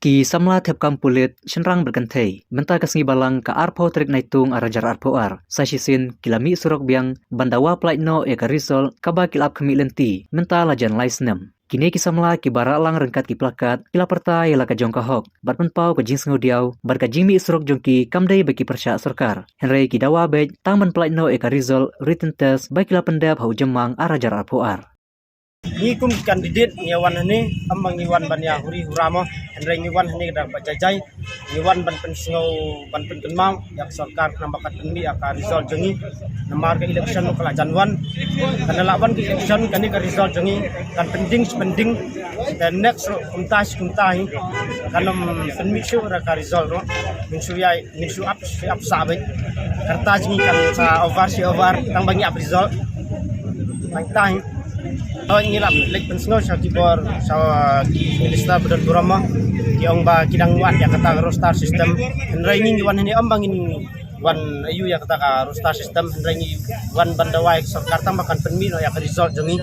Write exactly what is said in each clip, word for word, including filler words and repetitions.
Ki samla thep kam pulit shynrang bad kynthei mynta ka sngi Balang ka arphew tarik Naitung ar hajar arphew ar sa shisien ki la mih surok biang ban dawa pyllait noh ïa ka result kaba ki la ap khmih lynti mynta la jan lai snem. Kine ki samla kiba rah lang ryngkat ki plakat ki la pyrta ïa la ka jong ka hok bad pynpaw ka jingsngewdiaw bad ka jingmih surok jong ki kam dei ba ki pyrshah sorkar. Hynrei ki dawa beit tang ban pyllait noh ïa ka result written test ba ki la pyndep ha u Jymmang ar hajar arphew ar. Ngi kum ki candidate ngi wan hangne, ym ba ngi wan ban ïa huri hura mo, hynrei ngi wan hangne da ba jai jai, ngi wan ban pynsngew, ban pynkynmaw ïa ka sorkar khnang ba kan pynmih ïa ka result jong ngi. Namar ka election ka la jan wan, kan la wan ka election, kane ka result jong ngi kan pynding shi pynding. Te next ruh kumta shi kumta hi kan ym pynmih shuh ruh ka result ruh. Ngin shu ïa, ngin shu ap, shu ap sah beit. Ka rta jong ngi kan sa over shi over tang ba ngi ap result. Tang tang. Ngi la leit pynsngew sha ki bor, sha ki minister ba don burom mo, ki ong ba ki dang wad ïa kata ka roster system. Hynrei ngi ngi wan hangne ym ba ngin wan aiu ïa kata ka roster system, hynrei ngi wan ban dawa ïa ka sorkar tang ba kan pynmih noh ïa ka result jong ngi.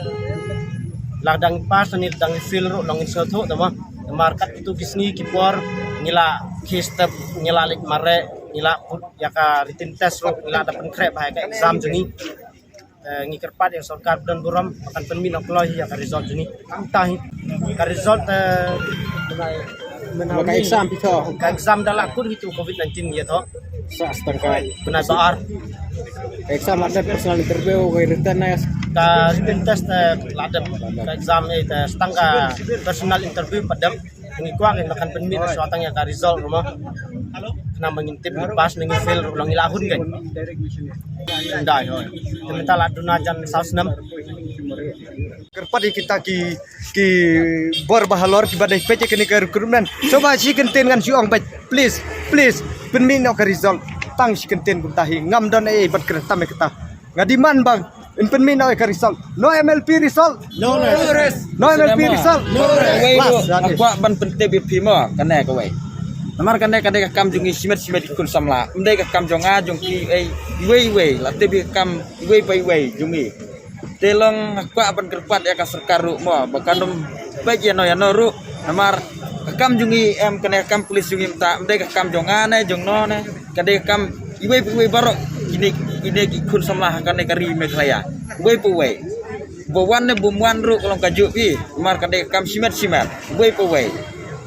Lada ngi pass ne lada ngi fail ruh, long ngi sngewthuh tang ba. Namar katto ki sngi ki por ngi la khie step, ngi la leit mareh, ngi la put ïa ka written test ruh, ngi la da pynkhreh bha ïa ka exam jong ngi. Eh, ngi kyrpad ïa ka sorkar ba don burom ba kan pynmih noh kloi ïa ka result jong ngi. Tang tang hi ka result, eh, ka exam phi thoh, ka exam da la kut hi tu covid nineteen ïa thoh. Sa stang ka bnai ba ar. Ka exam la dep personal interview, ka written test, ka written test, eh, la dep. Ka exam, eh, tang ka personal interview pat dep. Ngi kwah ngi kan pynmih shuwa tang ïa ka result ruh mo. Khnang ba ngin tip ngi pass ne ngi fail ruh, long ngi la hun kan. Ndai hoi. Te mynta la duna jan saw snem. Kyrpad ïa kita ki, ki bor ba halor kiba dei peit ïa kane ka recruitment. Shuwa shi kyntien ngan shu ong beit. Please, please, pynmih noh ka result. Tang shi kyntien kumta hi, ngam don ei ei ban kren tam ïa kata. Nga demand ba yn pynmih noh ïa ka result. No M L P result. No rest. No M L P result. No rest. Kawei ruh nga kwah ban pyntip ïa phi mo, kane kawei. Namar kane ka dei ka kam jong ngi shimet shimet ki khun samla. Ym dei ka kam jong nga jong phi ei iwei iwei. La tip ïa ka kam iwei pa iwei jong ngi. Te long nga kwah ban kyrpad ïa ka sorkar ruh mo ba kan ym peit ïano ïano ruh. Namar ka kam jong ngi em, kane ka kam police jong ngi mynta ym dei ka kam jong nga ne jong no ne. Ka dei ka kam iwei pa iwei baroh kine, kine ki khun samla ha kane ka ri Meghalaya. Iwei pa iwei. Ba wan ne bym wan ruh ka long kajuh phi. Namar ka dei ka kam shimet shimet. Iwei pa iwei.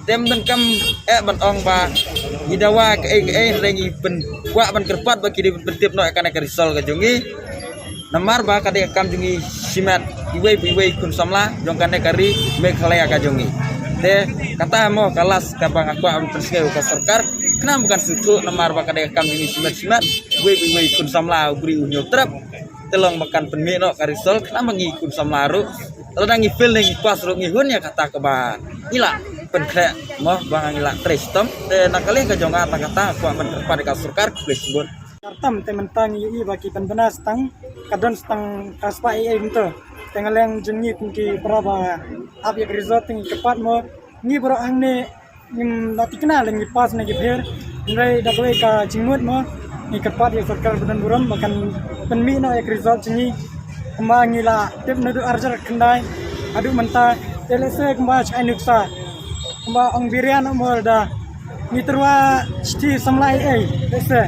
Te ym donkam eh ban ong ba ngi dawa kaei kaei, hynrei ngi pyn, kwah ban kyrpad ba ki dei ban pyntip noh ïa kane ka result ka jong ngi. Namar ba ka dei ka kam jong ngi shimet iwei pa iwei khun samla jong kane ka ri Meghalaya ka jong ngi. Te kata mo ka last kaba nga kwah ban pynsngew ïa ka sorkar, khnang ba kan sngewthuh, namar ba ka dei ka kam jong ngi shimet shimet iwei pa iwei khun samla, u briew u hynñiew trep. Te long ba kan pynmih noh ka result, khnang ba ngi khun samla ruh, lada ngi fail ne ngi pass ruh, ngi hun ïa kata kaba ngi la pynkhreh mo, ba ngi la trei shitom. Te na ka liang ka jong nga tang kata nga kwah ban kyrpad ïa ka sorkar, khublei shibun. Kyrtam te mynta ngi ïohi ba ki pynbna stang, ka don stang ka spah ei ei mynta. Te na liang jong ngi kum ki para ba ap ïa ka result te ngi kyrpad mo, ngi baroh hangne ngim la thikna lei ngi pass ne ngi fail. Hynrei da kawei ka jingmut mo, ngi kyrpad ïa ka sorkar ba don burom ba kan pynmih noh ïa ka result jong ngi. Kumba ngi la tip naduh ar hajar khyndai haduh mynta, te lehse kumba shai nuksa, kumba ong biria noh mo, lada ngi tyrwa shithi samla ei ei, lehse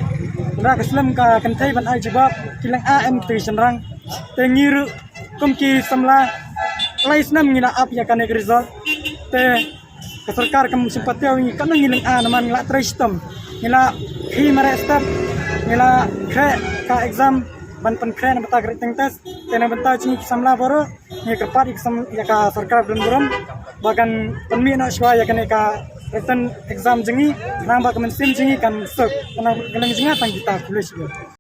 lada ka slem ka kynthei ban ai jubab, ki lyngkha em kata ki shynrang. Te ngi ruh kum ki samla lai snem ngi la ap ïa kane ka result. Te ka sorkar kam shim pat ïa ngi, katno ngi lyngkha, namar ngi la trei shitom, ngi la khie mareh step, ngi la khreh ka exam ban pynkhreh na bynta ka written test. Te na bynta jong ngi ki samla baroh ngi kyrpad ïa ka sam-, ïa ka sorkar ba don burom ba kan pynmih noh shuwa ïa kane ka written exam jong ngi, khnang ba ka mynsiem jong ngi kan suk. Khnang ba ka liang jong nga tang kita, khublei shibun.